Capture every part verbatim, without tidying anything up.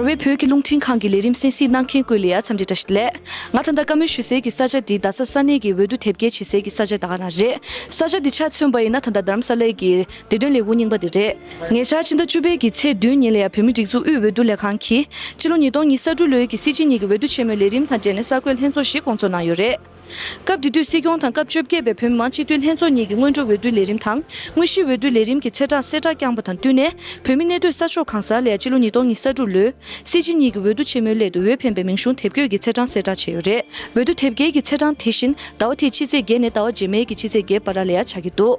བའི་བོད་ཀྱི་རླུང་འཕྲིན་ཁང་གི་ལས་རིམ་གསན་གཟིགས་གནང་མཁན་ཀུན་ལ་ཡང་འཚམས་འདྲི་བཀྲ་ཤིས་བདེ་ལེགས། ང་ད་ལྟ་བཀའ་མོལ་ཞུ་སའི་གི་ས་ཆ་འདི་རྡ་ས་ས་གནས་ཀྱི་འོས་བསྡུ་དེབ་སྐྱེལ་བྱེད་སའི་གི་ས་ཆ་ད་ག་ན་རེད། ས་ཆ་འདི་ཆ་མཚོན་པ་ཡིན་ན་ད་ལྟ་རྡ་རམ་ས་ལའི་གི་བདེ་དོན་ལས་ཁུངས་རྙིང་པ་འདི་རེད། ཉེ་ཆར་ཕྱི་ཟླ་བཅུ་པའི་གི་ཚེས་བདུན་ཉིན་ལ་ཡང་བོད་མིའི་སྒྲིག་འཛུགས་དབུས་འོས་བསྡུ་ལས་ཁང་གིས་ཕྱི་ལོ་ཉིས་སྟོང་ཉི་ཤུ་རྩ་དྲུག་ལོའི་གི་སྲིད་སྤྱི་གཉིས་ཀྱི་འོས་བསྡུ་ཆེན་མོའི་ལས་རིམ་དང་འབྲེལ་ནས་གསར་འགོད་ལྷན་ཚོགས་ཤིག་སྐོང་ཚོགས་གནང་ཡོད་རེད། སྐབས་དེ་དུས་སྲིད་སྐྱོང་དང་སྐབས་བཅོ་བརྒྱད་པའི་བོད་མི་མང་སྤྱི་འཐུས་ལྷན་ཚོགས་གཉིས་ཀྱི་སྔོན་འགྲོ་འོས་བསྡུའི་ལས་རིམ་དང་། དངོས་གཞིའི་འོས་བསྡུའི་ལས་རིམ་གྱི་ཚེས་གྲངས་གསལ་བསྒྲགས་བསྐྱངས་པ་དང་བསྟུན་ནས། བོད་མི་གནས་སྡོད་ས་ཕྱོགས་གང་སར་ལ་ཡང་ཕྱི་ལོ་ཉིས་སྟོང་ཉི་ཤུ་རྩ་དྲུག་ལོའི་སྲིད་སྤྱི་གཉིས་ཀྱི་འོས་བསྡུ་ཆེན་མོའི་སླད་དུ་འོས་འཕེན་པའི་མིང་གཞུང་དེབ་འགོད་ཀྱི་ཚེས་གྲངས་གསལ་བསྒྲགས་བྱས་ཡོད་རེད། འོས་བསྡུ་དེབ་སྐྱེལ་གྱི་ཚེས་གྲངས་དེ་བཞིན་ཟླ་བ་དེའི་ཕྱི་ཚེས་བརྒྱད་ནས་ཟླ་བ་རྗེས་མའི་གི་ཕྱི་ཚེས་བརྒྱད་བར་ལ་ཡང་ཆགས་ཀྱི་འདུག་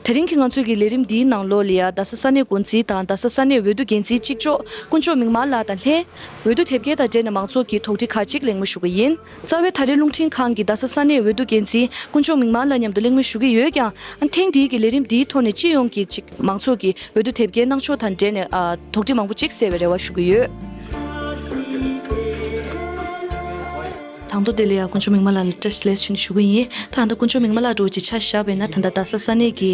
དེ་རིང་གི་ང་ཚོའི་གི་ལས་རིམ་འདིའི་ནང་ལོགས་ལ་ཡང་རྡ་ས་ས་གནས་འགོ་འཛིན་དང་རྡ་ས་ས་གནས་འོས་བསྡུ་འགན་འཛིན་གཅིག་ལྕོགས་དཀོན་མཆོག་མིག་དམར་ལགས་དང་ལྷན། འོས་བསྡུ་དེབ་སྐྱེལ་དང་འབྲེལ་ནས་མང་ཚོགས་ཀྱི་དོགས་འདྲི་ཁག་ཅིག་གླེང་མོལ་ཞུ་གི་ཡིན། རྩ་བའི་ད་རེས་རླུང་འཕྲིན་ཁང་གི་རྡ་ས་ས་གནས་འོས་བསྡུ་འགན་འཛིན་དཀོན་མཆོག་མིག་དམར་ལགས་མཉམ་དུ་གླེང་མོལ་ཞུ་གི་ཡོད་ཀྱང་། ཐེངས་འདིའི་གི་ལས་རིམ་འདིའི་ཐོག་ནས་སྤྱི་ཡོངས་ཀྱི་ཅིག་མང་ཚོགས་ཀྱི་འོས་བསྡུ་དེབ་སྐྱེལ་གནང་ཕྱོགས་དང་འབྲེལ་ནས་ཨ་དོགས་འདྲི་མང་པོ་ཅིག་སེལ་བའི་རེ་བ་ཞུ་གི་ཡོད། དང་ཐོག་དེ་ལ་ཡང་དཀོན་མཆོག་མིག་དམར་ལགས་ལ་བཀྲ་ཤིས་བདེ་ལེགས་ཞུ་ཞུ་གི་ཡིན། ད་ད་ལྟ་དཀོན་མཆོག་མིག་དམར་ལགས་འདྲ་བོ་ཅིག་ཆ་བཞག་པ་ཡིན་ན། ད་ལྟ་རྡ་ས་ས་གནས་ཀྱི་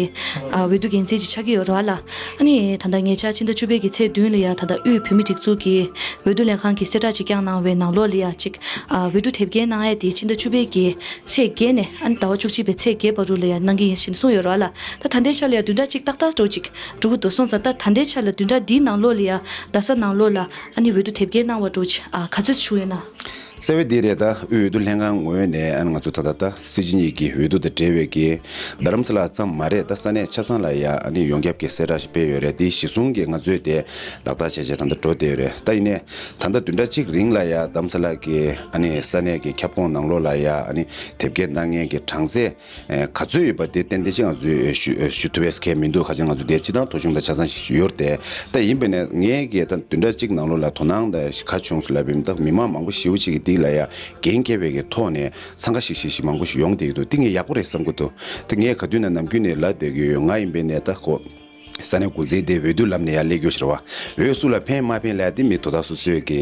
ཨ་འོས་བསྡུ་འགན་འཛིན་ཅིག་ཆགས་ཀྱི་ཡོད་རེད་བ་ལ། ཨ་ནི་ད་ལྟ་ཉེ་ཆར་ཕྱི་ཟླ་བཅུ་པའི་གི་ཚེས་བདུན་ལ་ཡང་ད་ལྟ་དབུས་བོད་མིའི་སྒྲིག་འཛུགས་ཀྱི་འོས་བསྡུ་ལས་ཁང་གིས་གསལ་བསྒྲགས་ཅིག་བསྐྱངས་གནང་བའི་ནང་ལོགས་ལ་ཡང་ཅིག་ཨ་འོས་བསྡུ་དེབ་སྐྱེལ་གནང་ཡས་དེ་ཕྱི་ཟླ་བཅུ་པའི་གི་ཚེས་བརྒྱད་ནས་ཨ་ནི་ཟླ་བ་བཅུ་གཅིག་པའི་ཚེས་བརྒྱད་བར་དུ་ལ་ཡང་གནང་གི་ཡིན་ཞེས་གསུངས་ཡོད་རེད་བ་ལ། ད་ད་ལྟའི་ཆ་ལ་ཡང་བདུན་ཕྲག་གཅིག་ཏག་ཏག་འདྲ་བོ་ཅིག་འགྲོ་གི་འདུག་སོང་ཙང་། ད་ད་ལྟའི་ཆ་ལ་བདུན་ཕྲག་འདིའི་ནང་ལོགས་ལ་ཡང་རྡ་ས་ནང་ལོགས་ལ་ཨ་ནི་འོས་བསྡུ་དེབ་སྐྱེལ་གནང་བ་འདྲ་བོ་ཅིག་ཨ་ག་ཚོད་བྱུང་ཡོད་ན། རྩ་བའི་འདི་རེད། ད་དབུས་འོས་བསྡུ་ལྷན་ཁང་ངོས་ནས་ཨ་ནི་ང་ཚོ་ད་ལྟ་ད་སྲིད་སྤྱི་གཉིས་ཀྱི་འོས་བསྡུ་དང་འབྲེལ་བའི་གི་རྡ་རམ་ས་ལ་ཙམ་མ་རེད། ད་ས་གནས་ཆ་ཚང་ལ་ཡ་ཨ་ནི་ཡོངས་ཁྱབ་ཀྱི་གསལ་བསྒྲགས་ཤིག་སྤེལ་ཡོད་རེད། དེ་གཞི་བཟུང་གིས་ང་ཚོས་དེ་ལག་བསྟར་བྱས་བྱས་ད་ལྟ་འགྲོ་བསྡད་ཡོད་རེད། ད་ཡིན་ནའི་ད་ལྟ་བདུན་ཕྲག་གཅིག་རིང་ལ་ཡ་རྡ་རམ་ས་ལ་གི་ཨ་ནི་ས་གནས་ཀྱི་ཁྱབ་ཁོངས་ནང་ལོགས་ལ་ཡ་ཨ་ནི་དེབ་སྐྱེལ་གནང་མཁན་གྱི་གྲངས་ཚད་ཨེ་ག་ཚོད་ཡོད་པ་དེ་ཏན་ཏན་ཅིག་ང་ཚོས་ཞུ་ཞུ་ཐུབ་པའི་སྐལ་མི་འདུག་ཁ་ཅིག་ང་ཚོ་དེ་སྤྱི་བཏང་ཐོ་གཞུང་དང་ཆ་ཚང་ཞིག་ཡོད་རེད། ད་ཡིན་པས་ན་ངས་ཀྱི་ད་བདུན་ཕྲག་གཅིག་ནང་ལོགས་ལ་དོ་སྣང་དང་ག་བྱུང་སོང་ལབ་པ་ཡིན་ན། ད་མི་མང་མང་པོ་ཞེ་པོ་ཅིག་གིས་འདི་ལ་ཡ་འགན་འཁྱེར་བའི་གི་ཐོག་ནས་འཚང་ཁ་ཤིག་ཤིག་ཤིག་མང་པོ་ཞིག་ཡོང་བསྡད་ཀྱི་འདུག་དེ་ངས་ཡག་པོ་རེད་བསམ་གྱི་འདུག་དེ་ངས་ག་དུས་ན་ནམ་རྒྱུན་ནས་ལབ་བསྡད་ཀྱི་ཡོད། ང་ཡིན་པས་ན་ད་ཁོ་ས་གནས་འགོ་འཛིན་དེ་འོས་བསྡུ་ལམ་ནས་ཡར་སླེབས་རྒྱུ་ཞིག་རེད་བ། འོས་སུ་ལ་ཕན་མ་ཕན་ལབ་ཡ་དེ་མི་དོ་བདག་སོ་སོའི་གི་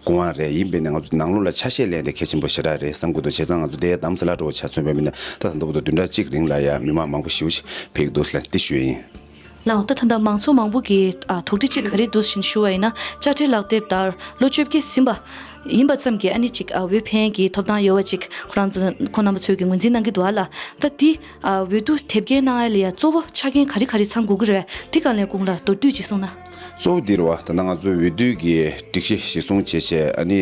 སྐུ་དབང་རེད། ཡིན་པས་ན་ང་ཚོ་ནང་ལོགས་ལ་ཆ་ཤས་ལེན་དེ་གལ་ཆེན་པོ་ཞེ་དྲག་རེད་བསམ་གྱི་འདུག་བྱས་ཙང་ང་ཚོ་དེ་རྡ་རམ་ས་ལ་འདྲ་བོ་ཆ་མཚོན་པ་ཡིན་ན། ད་ད་ལྟ་བར་དུ་བདུན་ཕྲག་གཅིག་རིང་ལ་ཡ་མི་མང་མང་པོ་ཞེ་པོ་ཅིག་ཕེབས་ཀྱི་འདུག་ཟེར་ལ་འདི་ཞུ་ཡ་ཡིན། ལགས་འོང་། ད་ད་ལྟ་མང་ཚོགས་མང་པོ་གིས་ཨ་དོགས་འདྲི་ཅིག་ག་རེ་འདུག་ཞེས་ཞུ་བ་ཡིན་ན། དཔྱ་ཁྲལ་ལག་དེབ་ལྟར་ལོ་བཅོ་བརྒྱད་ཟིན་པ་ཡིན་པ་ཙམ་གྱིས་ཨ་ནི་ཅིག་ཨ་འོས་འཕེན་གྱི་ཐོབ་ཐང་ཡོད་པ་ཅིག་ཁོ་རང་ཚོ་ཁོང་རྣམ་པ་ཚོས་ཀྱི་ངོས་འཛིན་གནང་གི་འདུག་ཨ་ལ། ད་འདི་ཨ་འོས་བསྡུ་དེབ་སྐྱེལ་གནང་ཡ་ལ་ཡ་གཙོ་བོ་ཆ་རྐྱེན་ག་རེ་ག་རེ་ཚང་དགོས་ཀྱི་རེད། འདི་སྒང་ལ་ཡ་དགུང་ལ་མདོར་བསྡུས་ཅིག་གསུངས་ན། གཙོ་བོ་འདི་རེད་བ། ད་ལྟ་ང་ཚོ་འོས་བསྡུ་གི་སྒྲིག་གཞི་གཞི་བཟུང་བྱས་བྱས་ཨ་ནི་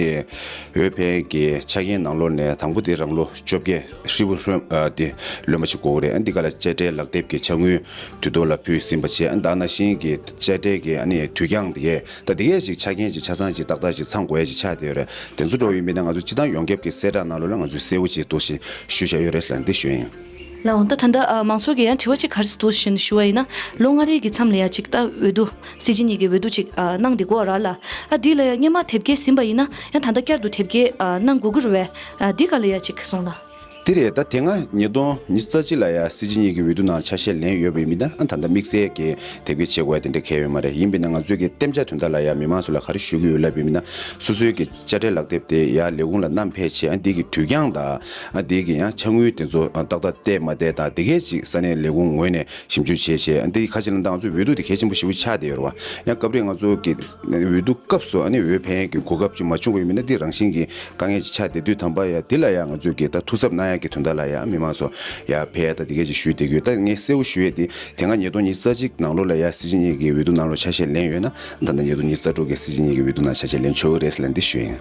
འོས་འཕེན་གྱི་ཆ་རྐྱེན་ནང་ལོགས་ནས་དང་པོ་དེ་རང་ལོ་བཅོ་བརྒྱད་ཧྲིལ་པོ་ཧྲོན་ཨ་དེ་ལོན་པ་ཞིག་དགོས་ཀྱི་རེད། ཨ་འདི་ག་ལ་དཔྱ་ཁྲལ་ལག་དེབ་ཀྱི་ཆ་དངུལ་དུས་ཐོག་ལ་ཕུལ་ཟིན་པ་བྱས། ཨ་ད་ནང་བཞིན་གྱི་དཔྱ་ཁྲལ་གྱི་ཨ་ནི་དུས་འགྱངས་དེ་གས་ད་དེ་གས་ཅིག་ཆ་རྐྱེན་ཅིག་ཆ་ཚང་ཅིག་ཏག་ཏག་ཅིག་ཚང་དགོས་ཡ་ཅིག་ཆགས་བསྡད་ཡོད་རེད། དེ་ཚོ་འདྲ་བོ་ཡིན་པས་ན་ང་ཚོ་སྤྱི་བཏང་ཡོངས་ཁྱབ་ཀྱི་གསལ་བསྒྲགས་ནང་ལོགས་ལ་ང་ཚོས་གསལ་བོ་ཅིག་འདུག་ཞེས་ཞུ་བྱ་ཡོད་རེད་ལབ་འདི་ཞུ་ཡིན། ལགས་འོང་། ད་ད་ལྟ་ཨ་མང་ཚོགས་ཀྱིས་ཡང་དྲི་བ་ཅིག་ག་རེ་འདུག་ཞེས་ཞུ་བ་ཡིན་ན། ལོ་ལྔ་རེའི་གི་མཚམས་ལ་ཡ་ཅིག་ད་འོས་བསྡུ་སྲིད་སྤྱི་གཉིས་ཀྱི་འོས་བསྡུ་ཅིག་ཨ་གནང་བསྡད་ཀྱི་ཡོད་རེད་ལ། ཨ་འདི་ལ་ཡ་སྔོན་མ་དེབ་སྐྱེལ་ཟིན་པ་ཡིན་ན་ཡང་ད་ལྟ་བསྐྱར་དུ་དེབ་སྐྱེལ་ཨ་གནང་དགོས་ཀྱི་རེད་པས། ཨ་འདི་སྒང་ལ་ཡ་ཅིག་གསུངས་ན། དེ་རེད། ད་དེ་སྔ་ཉིས་སྟོང་ཉི་ཤུ་རྩ་གཅིག་ལ་ཡ་སྲིད་སྤྱི་གཉིས་ཀྱི་འོས་བསྡུ་ནང་ཆ་ཤས་ལེན་ཡོད་པ་ཡིན་ན། ཨ་ད་ལྟ་དམིགས་བསལ་གྱི་དེབ་སྐྱེལ་བྱེད་དགོས་ཡ་དེ་འདྲ་གང་ཡང་ཡོད་མ་རེད། ཡིན་པས་ན་ང་ཚོས་ཀྱི་གཏན་འཇགས་དོན་དག་ལ་ཡ་མི་མང་ཚོ་ལ་ག་རེ་ཞུ་གི་ཡོད་ལབ་པ་ཡིན་ན། སོ་སོའི་གི་དཔྱ་ཁྲལ་ལག་དེབ་དེ་ཡར་ལས་ཁུངས་ལ་བསྣམས་ཕེབས་བྱས། ཨ་འདི་གི་དུས་འགྱངས་དང་ཨ་འདི་གི་ཡང་ཆ་དངུལ་དེ་ཚོ་ཨ་ཏག་ཏག་བལྟས་མ་བལྟས་དང་། དེ་གས་ཅིག་ས་གནས་ལས་ཁུངས་ངོས་ནས་ཞིབ་འཇུག་བྱས་བྱས། ཨ་འདི་ཁ་ཅིག་ལ་ད་ང་ཚོའི་འོས་བསྡུ་དེ་གལ་ཆེན་པོ་ཞེ་པོ་ཆགས་བསྡད་ཡོད་རེད་བ། ཡང་སྐབས་རེ་ང་ཚོ་གི་འོས་བསྡུ་སྐབས་སུ་ཨ་ནི་འོས་འཕེན་གྱི་གོ་སྐབས་ཅིག་མ་བྱུང་བ་ཡིན་ན་འདི་རང་བཞིན་གྱིས་དཀའ་ངལ་ཅིག་ཆགས་བསྡད་དུས། དམ་པ་ཡ་འདི་ལ་ཡ་ང་ཚོས་གི་ད་ཐུགས་གཟབ་གནང་ཡ་གི་དོན་དག་ལ་ཡ་མི་མང་ཚོ་ཡར་ཕེབས་ཡ་ད་དེ་གས་ཅིག་ཞུས་བསྡད་ཀྱི་ཡོད། ད་ངས་གསལ་བོ་ཞུ་ཡས་དེ་དེ་སྔ་ཉིས་སྟོང་ཉི་ཤུ་རྩ་གཅིག་ནང་ལོགས་ལ་ཡ་སྲིད་སྤྱི་གཉིས་ཀྱི་འོས་བསྡུ་ནང་ལོགས་ཆ་ཤས་ལེན་ཡོད་ན། ད་ལྟ་ཉིས་སྟོང་ཉི་ཤུ་རྩ་དྲུག་གི་སྲིད་སྤྱི་གཉིས་ཀྱི་འོས་བསྡུ་ནང་ཆ་ཤས་ལེན་ཆོག་གི་རེད་ཟེར་ལབ་འདི་ཞུ་ཡིན།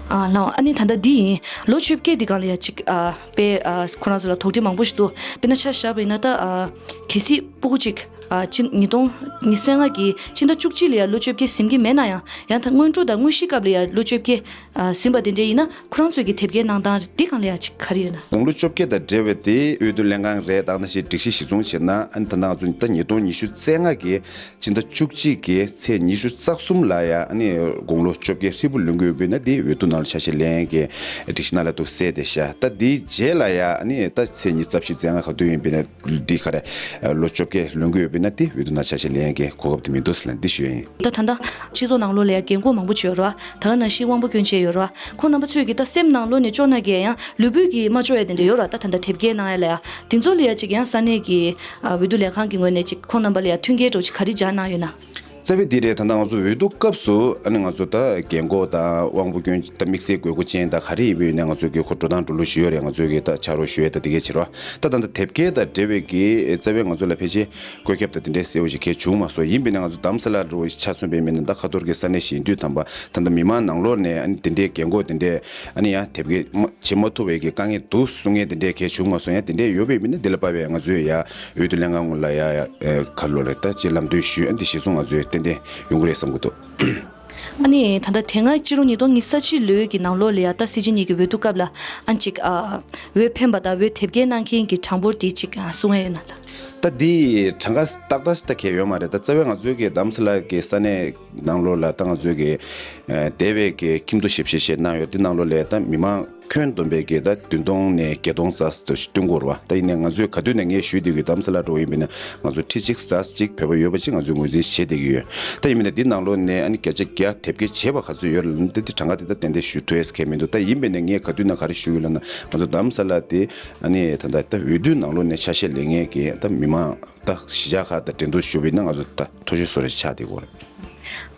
ཨ་ལགས་འོང་། ཨ་ནི་ད་ལྟ་འདི་ཡིན། ལོ་བཅོ་བརྒྱད་འདི་སྒང་ལ་ཡ་ཅིག་ཨ་དཔེ་ཨ་ཁོ་རང་ཚོ་ལ་དོགས་འདྲི་མང་པོ་ཞིག་འདུག་དཔེར་ན་ཆ་བཞག་པ་ཡིན་ན་ད་ཨ་གལ་སྲིད་སྤུ་གུ་ཅིག་ཨ་ཕྱི་ཉིས་སྟོང་ཉི་ཤུ་རྩ་ལྔ་གི་ཕྱི་ཟླ་བཅུ་གཅིག་ལ་ཡ་ལོ་བཅོ་བརྒྱད་ཟིན་གྱི་མེད་ན་ཡང་། ཡང་ད་སྔོན་འགྲོ་དང་དངོས་གཞིའི་སྐབས་ལ་ཡ་ལོ་བཅོ་བརྒྱད་ཨ་ཟིན་པ་དེ་འདྲ་ཡིན་ན། ཁོ་རང་ཚོའི་གི་དེབ་སྐྱེལ་གནང་སྟངས་འདི་སྒང་ལ་ཡ་ཅིག་ག་རེ་ཡོད་ན། དགུང་ལོ་བཅོ་བརྒྱད་དང་འབྲེལ་བའི་དེ་འོས་བསྡུ་ལྷན་ཁང་རེད། ད་ནང་བཞིན་སྒྲིག་གཞི་གཞི་བཟུང་བྱས་ན། ཨ་ནི་ད་ལྟ་ང་ཚོ་ད་ཉིས་སྟོང་ཉི་ཤུ་རྩ་ལྔ་གི་ཕྱི་ཟླ་བཅུ་གཅིག་གི་ཚེས་ཉི་ཤུ་རྩ་གསུམ་ལ་ཡ་ཨ་ནི་དགུང་ལོ་བཅོ་བརྒྱད་ཧྲིལ་པོ་ལོན་གྱི་ཡོད་པ་ཡིན་ན་དེ་འོས་བསྡུ་ནང་ལ་ཆ་ཤས་ལེན་གྱི་སྒྲིག་གཞི་ནང་ལ་འདུག་གསལ་བསྡད་ཤག་ད་དེའི་རྗེས་ལ་ཡ་ཨ་ནི་ད་ཚེས་ཉི་ཤུ་རྩ་བཞི་རྩ་ལྔ་ག་དུས་ཡིན་པ་ཡིན་ན། འདི་ག་རེ་ལོ་བཅོ་བརྒྱད་ལོན་གྱི་ཡོད་པ་ཡིན་ན་དེ་འོས་བསྡུ་ནང་ཆ་ཤས་ལེན་གྱི་གོ་སྐབས་དེ་མི་འདུག་ཟེར་ལབ་འདི་ཞུ་ཡ་ཡིན། ད་ད་ལྟ་སྤྱི་ཚོགས་ནང་ལོགས་ལ་ཡ་རྒན་གོག་མང་པོ་ཅིག་ཡོད་རེད་བ། ད་ག་ནང་བཞིན་དབང་པོ་སྐྱོན་ཅན་ཡོད་རེད་བ། ཁོང་རྣམ་པ་ཚོས་ཀྱི་ད་སེམས་ནང་ལོགས་ནས་སྐྱོ་ན་གི་ཡང་ལུས་པོས་ཀྱི་མ་སྐྱོ་ཡ་དེ་འདྲ་ཡོད་རེད་བ། ད་ད་ལྟ་དེབ་སྐྱེལ་གནང་ཡ་ལ་ཡ་དེ་ཚོ་ལ་ཡ་ཅིག་ཡང་ས་གནས་ཀྱི་ཨ་འོས་བསྡུ་ལས་ཁང་གི་ངོས་ནས་ཅིག་ཁོང་རྣམ་པ་ལ་ཡ་མཐུན་རྐྱེན་འདྲ་བོ་ཅིག་ག་རེ་སྦྱར་གནང་ཡོད་ན། རྩ་བའི་འདི་རེད། ད་ལྟ་ང་ཚོ་འོས་བསྡུ་སྐབས་སུ་ཨ་ནི་ང་ཚོ་ད་རྒན་གོག་དང་དབང་པོ་སྐྱོན་ད་དམིགས་བསལ་དགོས་མཁོ་ཅན་དང་ག་རེ་ཡིན་པ་ཡིན་ན་ང་ཚོ་གི་ཁོ་འགྲོ་སྟངས་འགྲོ་ལུགས་ཞུ་ཡ་རེད། ང་ཚོ་གི་ད་ཕྱག་རོགས་ཞུ་ཡ་ད་དེ་གས་བྱེད་རོགས། ད་ད་ད་དེབ་སྐྱེལ་དང་འབྲེལ་བའི་གི་རྩ་བའི་ང་ཚོ་ལ་ཕལ་ཆེར་བཀོད་ཁྱབ་དང་དེ་འདྲའི་གསལ་བོ་ཞིག་གས་བྱུང་མ་སོང་། ཡིན་པས་ན་ང་ཚོ་རྡ་རམ་ས་ལ་འགྲོ་བ་ཞིག་ཆ་མཚོན་པའི་མི་ནི་ད་ཁ་ཐོར་གི་ས་གནས་ཞིག་ཡིན་དུས་ཙམ་པ་ད་ད་མི་མང་ནང་ལོགས་ནས་ཨ་ནི་དེ་འདྲའི་རྒན་གོག་དེ་འདྲས་ཨ་ནི་ཡང་དེབ་སྐྱེལ་མ་བྱེད་མ་ཐུབ་པའི་གི་དཀའ་ངལ་འདུག་གསུང་མཁན་དེ་འདྲས་གས་བྱུང་མ་སོང་། ཡང་དེ་འདྲས་ཡོད་པའི་མི་ནི་འདི་ལ་དཔག་པའི་ང་ཚོས་ཡ་འོས་བསྡུ་ལྷན་ཁང་ངོས་ལ་ཡ་ཡ་ཨེ་ག་ལོ་རེད། ད་ཅི་ལམ་སྟོན་ཞུས། ཨ་འདི་གཞི་བཟུང་ང་ཚོས་ཏན་ཏན་ཡོང་གི་རེད་བསམ་གི་འདུག་ཨ་ནི་ད་ལྟ་དེ་སྔ་སྤྱི་ལོ་ཉིས་སྟོང་ཉི་ཤུ་རྩ་གཅིག་ལོའི་གི་ནང་ལོགས་ལ་ཡ་ད་སྲིད་སྤྱི་གཉིས་ཀྱི་འོས་བསྡུ་སྐབས་ལ་ཨ་ཅིག་ཨ་འོས་འཕེན་པ་དང་འོས་དེབ་སྐྱེལ་གནང་མཁན་གྱི་གྲངས་འབོར་དེ་ཅིག་ཨ་གསུང་ཡ་ཡོད་ན་ལ། ད་འདི་གྲངས་ཀ་ཏག་ཏག་ཞིག་ད་གས་ཡོད་མ་རེད། ད་རྩ་བའི་ང་ཚོའི་གི་རྡ་རམ་ས་ལ་གི་ས་གནས་ནང་ལོགས་ལ་ད་ང་ཚོའི་གི་ཨ་འདས་པའི་གི་ཁྱིམ་ཐོ་ཞིབ་བཤེར་བྱས་གནང་ཡོད། འདི་ནང་ལོགས་ལ་ད་མི་མང་ཁྱོན་བསྡོམས་པའི་གི་ད་བདུན་སྟོང་ནས་བརྒྱད་སྟོང་ཙམ་ཞིག་བསྟུན་དགོས་རེད་བ། ད་ཡིན་ནའི་ང་ཚོས་ག་དུས་ནས་ངས་ཞུས་བསྡད་ཀྱི་རྡ་རམ་ས་ལ་འགྲོ་བ་ཡིན་པས་ན་ང་ཚོ་ཁྲི་གཅིག་ཙམ་ཅིག་བོད་པ་ཡོད་པ་ཅིག་ང་ཚོས་ངོས་འཛིན་བྱས་བསྡད་ཀྱི་ཡོད། ད་ཡིན་པས་ན་འདི་ནང་ལོགས་ནས་ཨ་ནི་བརྒྱ་ཆ་བརྒྱ་དེབ་སྐྱེལ་བྱས་པ་ག་ཚོད་ཡོད་ལབ་ན་འདི་འདི་གྲངས་ཀ་འདི་ད་ཏན་ཏན་ཞུ་ཐུབ་ཡས་ཁེལ་མི་འདུག་ད་ཡིན་པས་ན་ངས་ག་དུས་ན་ག་རེ་ཞུ་གི་ལབ་ན་ང་ཚོ་རྡ་རམ་ས་ལ་དེ་ཨ་ནི་ད་ད་ད་འོས་བསྡུའི་ནང་ལོགས་ནས་ཆ་ཤས་ལེན་མཁན་གྱི་ད་མི་མང་ད་གཞིས་ཆགས་ཁག་དང་འགྲན་བསྡུར་ཞུ་བ་ཡིན་ན་ང་ཚོ་ད་མཐོ་ཤོས་བཟོ་འདྲ་ཆགས་བསྡད་ཀྱི་ཡོད་རེད།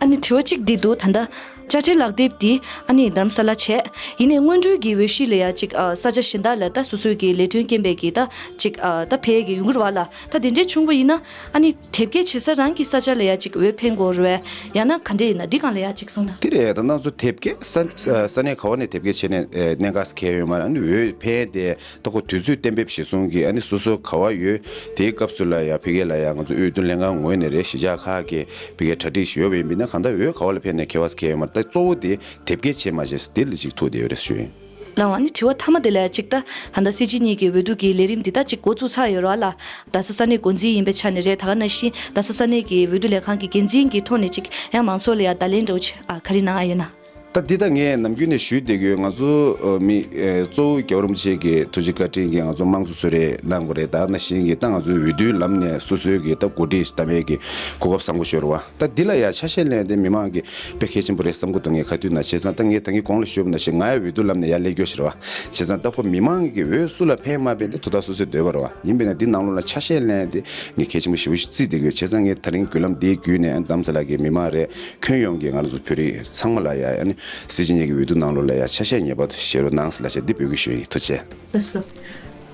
ཨ་ནི་དྲི་བ་གཅིག་འདི་འདུག་ད་ལྟ་དཔྱ་ཁྲལ་ལག་དེབ་འདི་ཨ་ནི་རྡ་རམ་ས་ལ་བྱས། ཡིན་ནའི་སྔོན་འགྲོའི་གི་འོས་གཞི་ལ་ཡ་གཅིག་ཨ་ས་ཆ་གཞན་དག་ལ་ད་སོ་སོའི་གི་ལས་དོན་རྐྱེན་པས་གི་ད་གཅིག་ཨ་ད་ཕེབས་གི་ཡོང་གི་རེད་བ་ལ། ད་དེ་འདྲའི་བྱུང་བ་ཡིན་ན་ཨ་ནི་དེབ་སྐྱེལ་བྱེད་ས་རང་གི་ས་ཆ་ལ་ཡ་གཅིག་འོས་འཕེན་དགོས་རེད་བས། ཡང་ན་ག་འདྲ་ཡིན་ན་འདི་སྒང་ལ་ཡ་གཅིག་གསུངས་ན། དེ་རེད། ད་ང་ཚོ་དེབ་སྐྱེལ་ས་ས་གནས་ག་བ་ནས་དེབ་སྐྱེལ་བྱས་ནས་ཨེ་གནད་འགག་ཁེལ་ཡོད་མ་རེད། ཨ་ནི་འོས་འཕེན་དེ། ད་ཁོ་དུས་ཚོད་གཏན་འབེབས་གཞིར་བཟུང་གིས་ཨ་ནི་སོ་སོ་ག་བ་ཡོད་དེའི་སྐབས་སུ་ལ་ཡ་ཕ་གི་ལ་ཡ་ང་ཚོ་འོས་བསྡུ་ལྷན་ཁང་ངོས་ནས་རེད། གཞིས་ཆགས་ཁག་གི་ཕ་གི་གྲ་སྒྲིག་ཞུས་ཡོད་པ་ཡིན་པས་ན་གང་ལྟར་འོས་ག་བ་ལ་ཕེབས་ནས་ཁེལ་བ་ཁེལ་ཡོད་མ་རེད། ད་གཙོ་བོ་དེ་དེབ་སྐྱེལ་བྱས་མ་བྱས་དེ་ལ་གཅིག་ཐུག་བསྡད་ཡོད་རེད་ཞུ་ཡིན། ལགས་འོང་། ཨ་ནི་དྲི་བ་མཐའ་མ་དེ་ལ་ཡ་གཅིག་ད་ད་ལྟ་སྲིད་སྤྱི་གཉིས་ཀྱི་འོས་བསྡུ་གི་ལས་རིམ་འདི་ད་གཅིག་འགོ་བཙུགས་ཚར་ཡོད་རེད་བ་ལ། རྡ་ས་ས་གནས་འགོ་འཛིན་ཡིན་པའི་ཆ་ནས་རེད། ད་ག་ནང་བཞིན་རྡ་ས་ས་གནས་ཀྱི་འོས་བསྡུ་ལས་ཁང་གི་འགན་འཛིན་གྱི་ཐོག་ནས་གཅིག་ཡང་མང་ཚོགས་ལ་ཡ་བརྡ་ལན་འདྲ་བོ་ཅིག་ཨ་ག་རེ་གནང་ཨ་ཡོད་ན། ད་འདི་ད་ངས་ནམ་རྒྱུན་ནས་ཞུས་བསྡད་ཀྱི་ཡོད། ང་ཚོ་ཨ་མི་ཨ་གཙོ་བོ་རྒྱལ་བ་རིན་པོ་ཆེ་གི་ཐུགས་རྗེ་བཀའ་དྲིན་གྱིས་ང་ཚོ་དམངས་གཙོ་གསོལ་རས་གནང་དགོས་རེད། ད་ནང་བཞིན་གྱི་ད་ང་ཚོའི་འོས་བསྡུའི་ལམ་ནས་སོ་སོའི་གི་ད་གོ་སྒྲིག་བཏང་བའི་གི་གོ་སྐབས་བཟང་པོ་ཞིག་ཡོད་རེད་བ། ད་འདི་ལ་ཡ་ཆ་ཤས་ལེན་ཏེ་མི་མང་གི་དཔེ་གལ་ཆེན་པོ་རེད་བསམ་གྱི་འདུག་ངས་ག་དུས་ན་བྱས་ཙང་ད་ངས་ད་གིན་གོང་ལ་ཞུས་པ་ནང་བཞིན་ང་ཡ་འོས་བསྡུ་ལམ་ནས་ཡར་སླེབས་རྒྱུ་ཞིག་རེད་བ། བྱས་ཙང་ད་ཁོ་མི་མང་གི་འོས་སུ་ལ་འཕེན་མ་འཕེན་དེ་དོ་བདག་སོ་སོའི་འདོད་པ་རེད་བ། ཡིན་པས་ན་འདི་ནང་ལོགས་ལ་ཆ་ཤས་ལེན་ཏེ་ངས་གལ་ཆེན་པོ་ཞེ་པོ་ཞིག་བརྩིས་བསྡད་ཀྱི་ཡོད། བྱས་ཙང་ངས་ད་རིང་བརྒྱུད་ལམ་འདིའི་བརྒྱུད་ནས་རྡ་རམ་ས་ལ་གི་མི་མང་རེད། ཁྱོན་ཡོངས་ཀྱི་ང་རང་ཚོ་བོད་རིགས་ཚང་མ་ལ་ཡ་ཨ་ནི་སྲིད་སྤྱི་གཉིས་ཀྱི་འོས་བསྡུ་ནང་ལོགས་ལ་ཡ་ཆ་ཤས་ངེས་པར་དུ་བཞེས་རོགས་གནང་ཟེར་ལབ་བྱས་འདི་འབོད་སྐུལ་ཞུ་ཡ་ཡིན། ཐུགས་རྗེ་ཆེ། ལགས་སོ།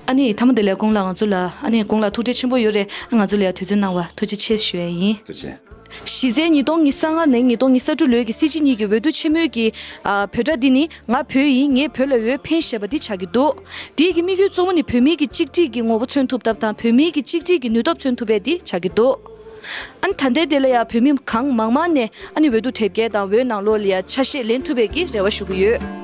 ཨ་ནི་མཐའ་མ་དེ་ལས་ཁོང་ལ་ང་ཚོ་ལ་ཨ་ནི་ཁོང་ལ་ཐུགས་རྗེ་ཆེན་པོ་ཡོད་རེད། ང་ཚོ་ལ་ཡ་དུས་ཚོད་གནང་བ་ཐུགས་རྗེ་ཆེ་ཞུ་ཡ་ཡིན། ཐུགས་རྗེ་ཆེ། གཞི་རྩའི་ཉིས་སྟོང་ཉི་ཤུ་རྩ་ལྔ་ནས་ཉིས་སྟོང་ཉི་ཤུ་རྩ་དྲུག་ལོའི་གི་སྲིད་སྤྱི་གཉིས་ཀྱི་འོས་བསྡུ་ཆེན་མོའི་གི་ཨ་འབོད་སྒྲ་འདི་ནི་ང་བོད་ཡིན། ངས་བོད་ལ་འོས་འཕེན་ཞེས་པ་འདི་ཆགས་ཀྱི་འདུག་དེའི་གི་དམིགས་ཡུལ་གཙོ་བོ་ནི་བོད་མིའི་གི་གཅིག་སྒྲིལ་གྱི་ངོ་བོ་མཚོན་ཐུབ་ཐབས་དང་བོད་མིའི་གི་གཅིག་སྒྲིལ་གྱི་ནུས་སྟོབས་མཚོན་ཐུབ་པའི་འདི་ཆགས་ཀྱི་འདུག་ཨ་ནི་ད་ལྟའི་དེ་ལ་ཡང་བོད་མི་གང་མང་མང་ནས་ཨ་ནི་འོས་བསྡུ་དེབ་སྐྱེལ་དང་འོས་ནང་ལོགས་ལ་ཡང་ཆ་ཤས་ལེན་ཐུབ་པའི་གི་རེ་བ་ཞུ་གི་ཡོད།